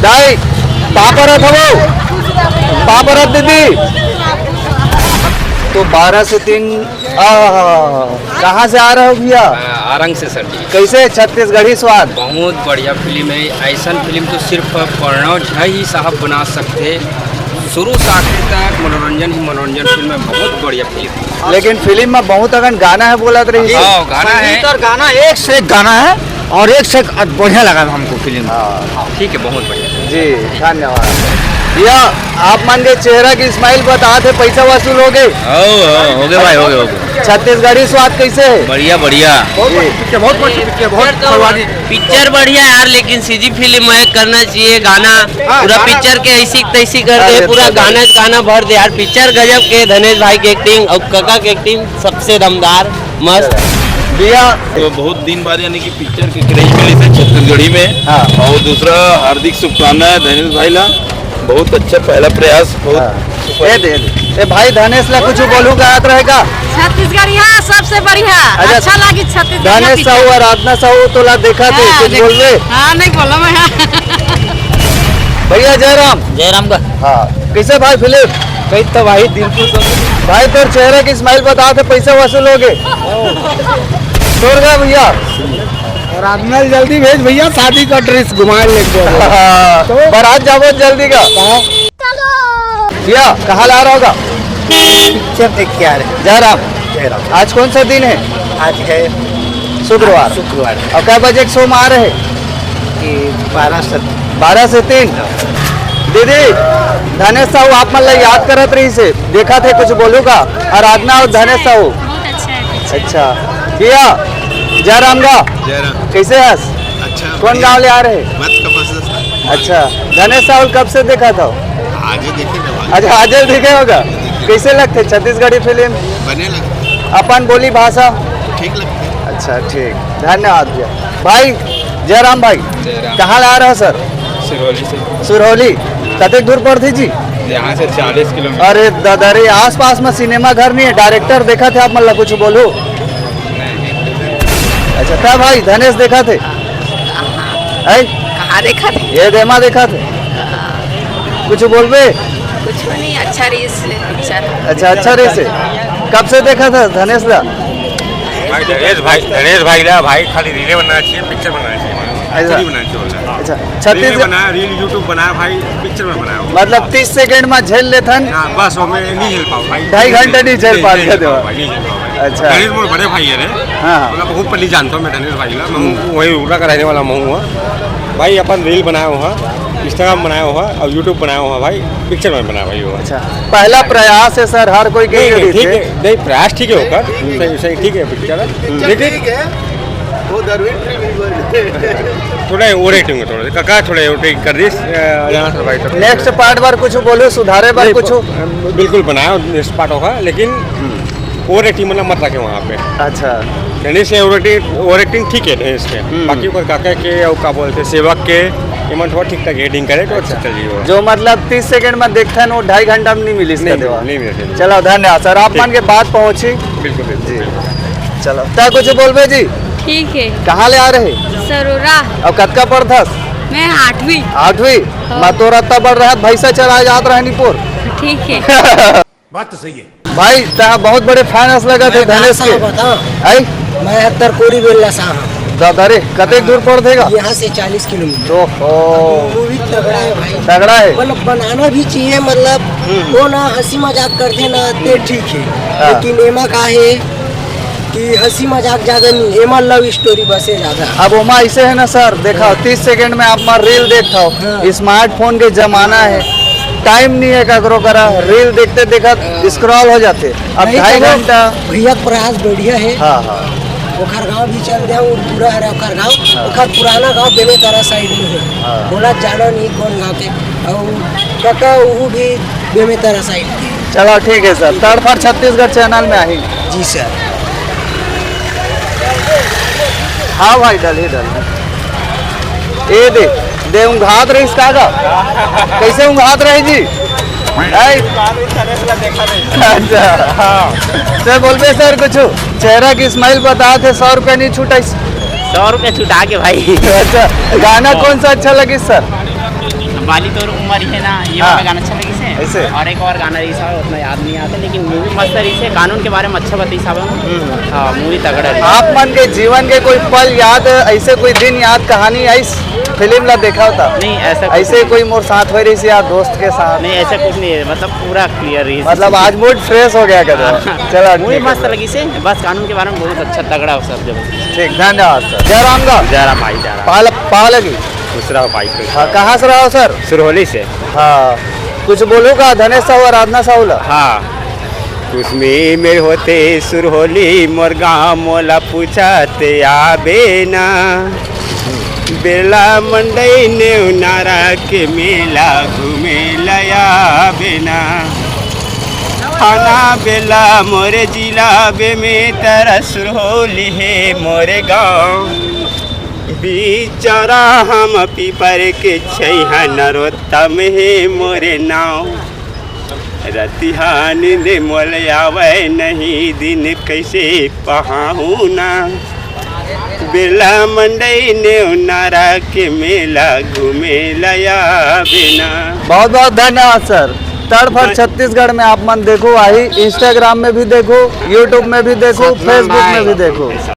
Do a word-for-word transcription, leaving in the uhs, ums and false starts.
दाई, पाँव परत हवो, पाँव परत दीदी। तो बारह से तीन, आ, कहाँ से आ रहे हो भैया? आ, आरंग से सर जी। कैसे छत्तीसगढ़ी स्वाद? बहुत बढ़िया फिल्म है। ऐसन फिल्म तो सिर्फ प्रणव झा ही साहब बना सकते। शुरू से आखिर तक मनोरंजन ही मनोरंजन फिल्म है, बहुत बढ़िया फिल्म। लेकिन फिल्म में बहुत अकन गाना है बोलत रही। हाँ, गाना है। संगीत और गाना एक से एक गाना है और एक से एक बढ़िया लगा हमको फिल्म। हाँ। ठीक है, बहुत बढ़िया। जी, धन्यवाद। भैया, आप मन के चेहरा की स्माइल बता थे, पैसा वसूल हो गए? हो, हो, हो गए भाई, हो गए, हो गए। छत्तीसगढ़ी स्वाद कैसे है? बढ़िया, बढ़िया। बहुत जी। मस्त पिक्चर, बहुत मस्त पिक्चर, बहुत सर, तो बर्बादी। पिक्चर बढ़िया यार, लेकिन सीजी फिल्म में करना चाहिए गाना। हाँ, पूरा गाना। पिक्चर के ऐसी तैसी कर दे, अरे पूरा दादा। गाना गाना भर दे यार। पिक्चर गजब के, धनेश भाई की एक्टिंग और काका की एक्टिंग सबसे दमदार, मस्त। भैया, तो बहुत दिन बाद यानी कि पिक्चर के क्रेज मिली से छत्तीसगढ़ी में। हाँ। और दूसरा हार्दिक शुभकामनाएं धनेश भाई ला, बहुत अच्छा पहला प्रयास, बहुत हाँ। सुपर। ए दे, ए भाई धनेश ला कुछ बोलू का आत रहेगा? छत्तीसगढ़िया सबसे बढ़िया। अच्छा। अच्छा लागी छत्तीसगढ़िया धनेश पिक्चर। साहू, आराधना साहू तोला देखा थे, हाँ, कुछ देख-, बोलबे? हाँ, नहीं बोला मैं, हाँ। भैया जयराम। जयराम का। हाँ, कैसे भाई फिल्म? कही तो भाई दिलकुश। भाई तोर चेहरा की स्माइल बता थे, पैसा वसूल हो गए। तोर का भैया? आराधना जल्दी भेज भैया, शादी का ड्रेस घुमा लेके। हाँ, तो? बारात जाबो जल्दी का। हाँ। भैया, कहाँ ला रहा होगा? पिक्चर देख के आ रहे हैं। जयराम। जयराम। आज कौन सा दिन है? आज है शुक्रवार। शुक्रवार। और कै बजे के शो में आ रहे हैं? कि बारह से। बारह से तीन। दीदी, धनेश साहू आप मन ला याद करत रही से, देखा थे कुछ बोलू का? आराधना और धनेश साहू। बहुत अच्छा है पिक्चर। अच्छा। भैया, जयराम गा। जयराम। कैसे हस? अच्छा, कौन बढ़िया। गांव ले आ रहे? मत कपस। अच्छा, धनेश साहू कब से देखा था? आज ही देखे थे भाई। अच्छा, आज ही देखे होगा। कैसे लगते छत्तीसगढ़ी फिल्म? बने लगते। अपन बोली भाषा? ठीक लगते। अच्छा, ठीक। धन्यवाद भैया। भाई, जयराम भाई, जयराम। कहाँ ले आ रहा सर? सिरौली से। सिरौली। कतेक दूर पड़थे जी? यहाँ से चालीस किलोमीटर। अरे दादा रे, आसपास में सिनेमा घर नहीं है, डायरेक्टर देखा थे आप मन ला कुछ बोलू? अच्छा, था भाई, धनेश देखा थे? हैं? कहाँ देखा थे? ये देमा देखा थे? कुछ बोलबे? कुछ नहीं, अच्छा रहीस पिक्चर। अच्छा, अच्छा रहीस। कब से देखा था धनेश दा? भाई धनेश भाई, धनेश भाई ला भाई खाली रीले बनाना चाहिए, पिक्चर बनाना चाहिए। अच्छा। रील बनाना चाहिए बोल रहा है। अच्छा, रील छत्तीसगढ़ बनाया, रील YouTube बनाया भाई, पिक्चर में बनाया हो। मतलब तीस सेकंड में झेल लेथन। हाँ, बस वो मैं नहीं झेल पाऊँ भाई। ढाई घंटा नहीं झेल पाते थे। भाई, नहीं झेल पाऊँ भाई। अच्छा। धनेश मोर बड़े भाई है रे। हाँ, हाँ। मतलब बहुत पहले जानता हूँ मैं धनेश भाई ला, मैं हूँ वही उड़ा का रहने वाला मैं हूँ। भाई अपन रील बनाया हुआ, Instagram बनाया हुआ और YouTube बनाया हुआ भाई, पिक्चर में बनाया भाई वो। अच्छा, पहला प्रयास है सर, हर कोई के नहीं, लिए नहीं, ठीक है। है, नहीं, प्रयास ठीक है होगा, सही, सही, ठीक है पिक्चर है। लेकिन ठीक है, वो दरवीन फिल्म ही बन थोड़ा ओवर एक्टिंग है, थोड़ा काका थोड़ा ओवर एक्टिंग कर रही है, अ, यहाँ से भाई तो नेक्स्ट पार्ट बार कुछ बोलो, सुधारे बार नहीं, कुछ? ब-, बिल्कुल बनाया नेक्स्ट पार्ट होगा, लेकिन ओवर एक्टिंग मतलब मत रखे वहाँ पे। अच्छा। धनेश के ओवर एक्टिंग, ओवर एक्टिंग ठीक है धनेश के। हम्म। बाकी ओकर काका के और का बोलते सेवक के, ये मन थोड़ा ठीक ठाक एडिटिंग करे तो अच्छा अच्छा। चल रही हो। जो मतलब तीस सेकंड में देखथन, वो ढाई घंटा में नहीं मिली इसका नहीं, देवा। नहीं मिली। चलो, धन्यवाद सर, आप ठीक। मन के बात पहुँची। बिल्कुल, बिल्कुल, जी। बिल्कुल। चलो, तै कुछ बोलबे जी? ठीक है। कहाँ ले आ रहे? सरोरा। और कतका पढ़थस? मैं आठवीं। आठवीं? हाँ। मैं तो रत्ता बढ़ रहा, भैंसा चराए जात रहा निपोर। ठीक है। बात तो सही है। भाई, तै बहुत बड़े फैन अस लगत हे मैं धनेश के। कहाँ से बताऊँ? आई? मैं हत्तर कोरी बेल्ला से हूँ। दादा रे, कतेक दूर पड़थे गा? यहाँ से चालीस किलोमीटर। ओहो। मूवी तगड़ा है भाई। तगड़ा है। मतलब बनाना भी चाहिए, मतलब हम्म। वो ना हंसी मजाक करते ना, ते ठीक है। हाँ। लेकिन एमा का है कि हंसी मजाक ज्यादा नहीं, एमा लव स्टोरी बसे ज्यादा। अब ओमा ऐसे है ना सर, देखा, हाँ। तीस सेकंड में आप मार रील देखता हो, हाँ। स्मार्टफोन के जमाना है, टाइम नहीं है ककरो करा, रील देखते देखत हाँ। स्क्रॉल हो जाते। अब नहीं ढाई तो वो घंटा। भैया प्रयास बढ़िया है। हाँ, हाँ। ओखर गांव भी चल दे, वो पूरा है ओखर गांव, हाँ। ओखर पुराना गांव बेमेतरा साइड में है। हाँ। बोला जाना नहीं कौन गांव के, और काका वो भी बेमेतरा साइड के। चलो ठीक है सर, तड़फड़ छत्तीसगढ़ चैनल में आही। जी सर। हाँ भाई, डल ही डल। ए दे, दे ऊँघात रहिस का गा? कैसे ऊँघात रहे जी? आई? अच्छा, हाँ। तो बोलबे सर कुछ, चेहरा की स्माइल बता थे, सौ रुपया नहीं छुटाइस। सौ रुपया छुटा के भाई। अच्छा, गाना कौन सा अच्छा लगिस सर? बाली तोर उम्र हे ना, ये हाँ। वाला गाना अच्छा लगिस हे। ऐसे? और एक और गाना रहिस हे, उतना याद नहीं आता, लेकिन मूवी मस्त रहिस हे। कानून के बारे में अच्छा बताइस हे। हम्म। हाँ, मूवी तगड़ा रहिस हे। आप मन के जीवन के कोई पल याद, ऐसे कोई दिन याद, कहानी आइस फिल्म ला देखा होता? नहीं, ऐसा कुछ ऐसे नहीं। कोई मोर साथ होय रहिस या दोस्त के साथ? नहीं, ऐसा कुछ नहीं है, मतलब पूरा क्लियर रहिस। मतलब आज मूड फ्रेश हो गया कदो। हाँ। चलो, मूवी ठीक है मस्त सर। लगिस हे, बस कानून के बारे में बहुत अच्छा तगड़ा हो सब जगह। ठीक, धन्यवाद सर। जय राम गा। जय राम भाई, जय राम। पाल-, पालगी। दूसरा भाई को हाँ, कहाँ से रहो सर? सुरहोली से। हाँ, कुछ बोलू का धनेश साहू, आराधना साहू ला? हाँ। कुछ में मेर होते सुरहोली मोर गाँव, मोला पूछत आबे ना। बेला मंडई नेवनारा के मेला घूमे ला आबे ना। थाना बेला मोरे जिला बे में तरा सुरहोली हे मोरे गाँव। बिचारा हम पीपर के छैहा नरोत्तम हे मोरे नाव। रतिहा नींद मोल आवय नहीं, दिन कैसे पहाहू ना। बेला मंडई नेवनारा के मेला घूमे ला आबे ना। बहुत बहुत धन्यवाद सर। तड़फड़ सर। छत्तीसगढ़ में आप मन देखो, आही, Instagram में भी देखो, YouTube में भी देखो, सतनाम Facebook में भाई। भी देखो।